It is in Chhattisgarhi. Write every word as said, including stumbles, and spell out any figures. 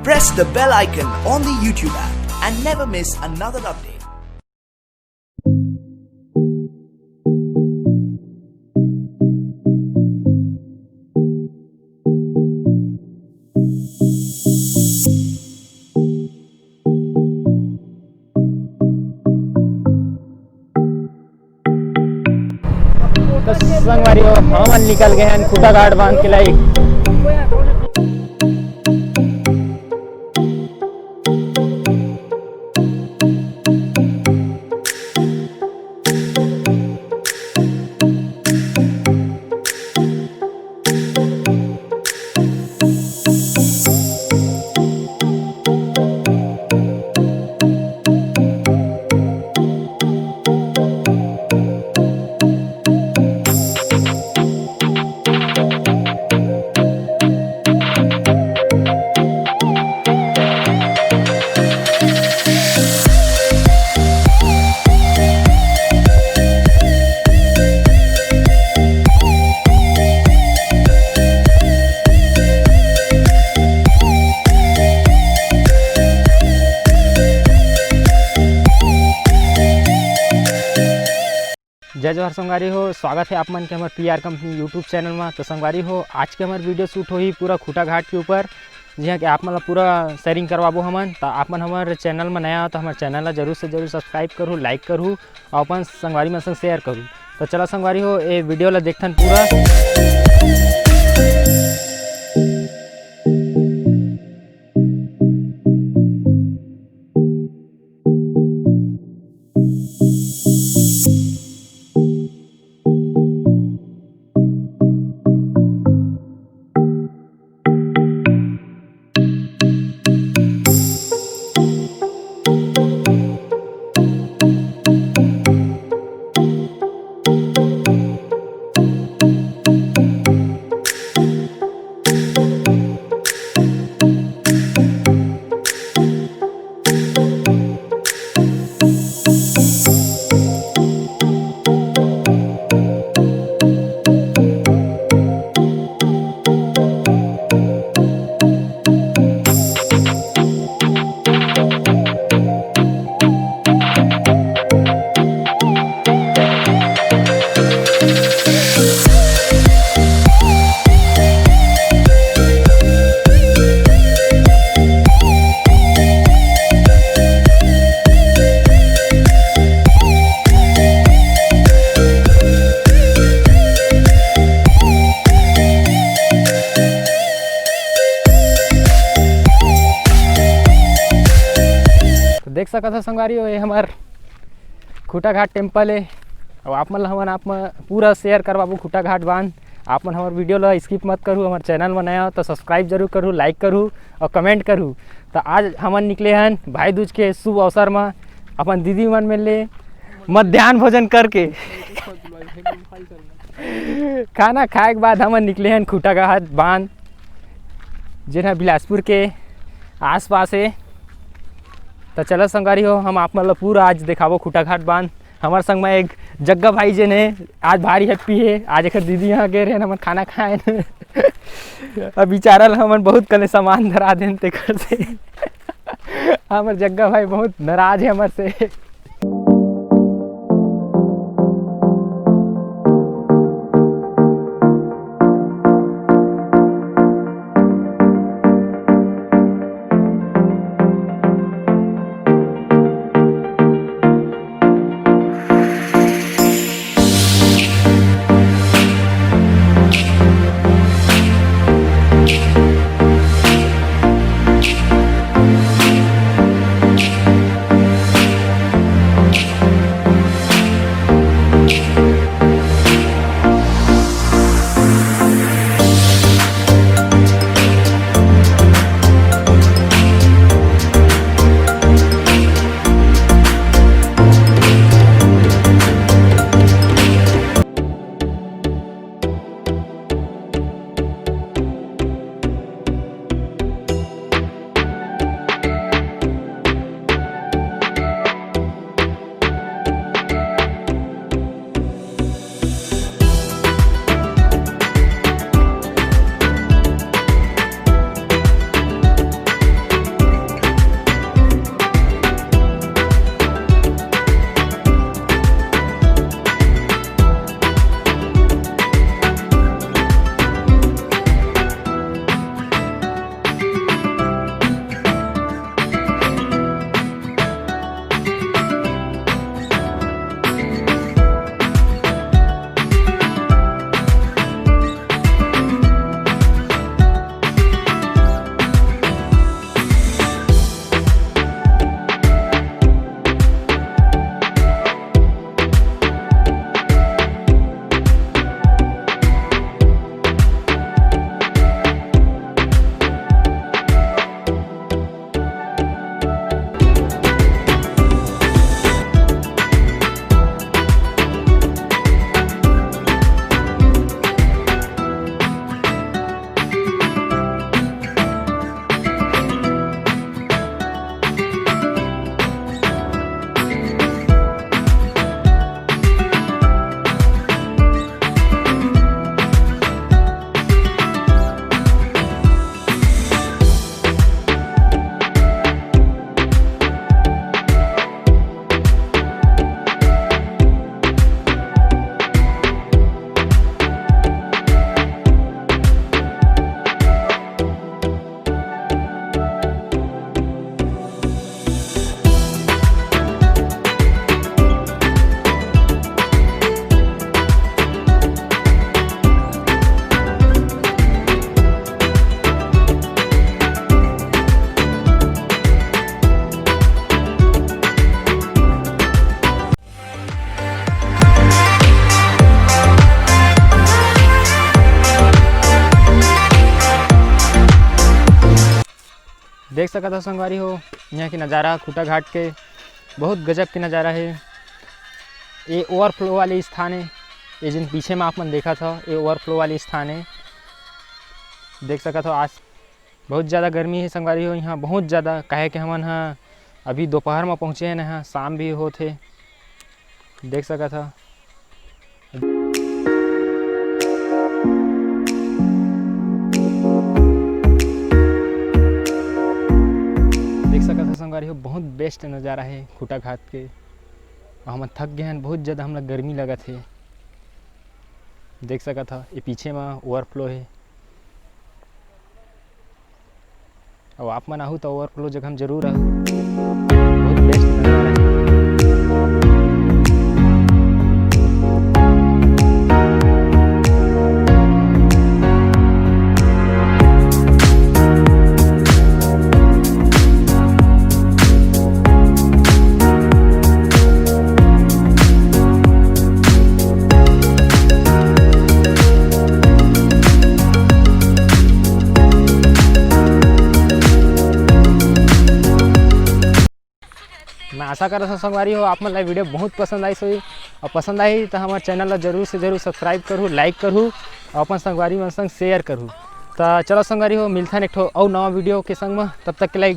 Press the bell icon on the YouTube app and never miss another update. तो संगवारी हो, हमन निकल गए हैं खूंटाघाट बांध के लाइक। जय जोहार संगवारी हो, स्वागत है आप मन के हमर P R company YouTube channel में। तो संगवारी हो, आज के हमर वीडियो शूट होही पूरा खूंटाघाट के ऊपर, जिहां कि आप मन ला पूरा शेयरिंग करवाबो हमन। तो आप मन हमर चैनल में नया हो तो हमर चैनल ला जरूर से जरूर सब्सक्राइब करू, लाइक करू और अपन संगवारी मन संग शेयर करू। तो चला संगवारी हो, ये वीडियो ला देखथन पूरा। तो देख सकत हो संगवारी हो, ये हमर खूंटाघाट टेम्पल है। अब आप मन ला हमन आप मन पूरा शेयर करवाबो खूंटाघाट बांध। आप मन हमर वीडियो ला स्किप मत करू, हमर चैनल में नया हो तो सब्सक्राइब जरूर करू, लाइक करू और कमेंट करू। तो आज हमन निकले हन भाई दूज के शुभ अवसर में अपन दीदी मन मिल ले मध्यान्ह भोजन करके। खाना खाए के बाद हमन निकले हन खूंटाघाट बांध, जेन ह बिलासपुर के आसपास हे। त चला संगवारी हो, हम आप मन ल पूरा आज देखाबो खूंटाघाट बांध। हमर संग में एक जग्गा भाई जेन हे, आज भारी हैप्पी हे, आज एकर दीदी यहाँ गे रहे, हमन खाना खाए। अब बेचारा ल हमन बहुत कने सामान धरा देन, तेकर से हमर जग्गा भाई बहुत नाराज हे हमर से। देख सकत हो संगवारी हो, यहाँ के नज़ारा खूंटा घाट के बहुत गजब के नज़ारा हे। ये ओवरफ्लो वाले स्थान हे, ये जिन पीछे में आप मन देखत हो, ये ओवरफ्लो वाले स्थान हे। देख सकत हो, आज बहुत ज़्यादा गर्मी हे संगवारी हो, यहाँ बहुत ज़्यादा, काहे कि हमन ह अभी दोपहर में पहुँचे हन, यहाँ शाम भी होत हे। देख सकत ह। देख सकत ह संगवारी हो, बहुत बेस्ट नज़ारा हे खूंटा घाट के। हमन थक गए हन, बहुत ज़्यादा हमला गर्मी लगत हे। देख सकत ह, ये पीछे म ओवरफ्लो हे। अब आप मन आहू तो ओवरफ्लो जगह में जरूर आहू। बहुत बेस्ट नज़ारा हे। मैं आशा करत हूँ संगवारी हो, आप मन ला वीडियो बहुत पसंद आइस होही, और पसंद आही तो हमारे चैनल ला जरूर से जरूर सब्सक्राइब करू, लाइक करू, और अपन संगवारी मन संग शेयर करू। तो चलो संगवारी हो, मिलथन एक ठो अउ नवा वीडियो के संग में, तब तक के लिए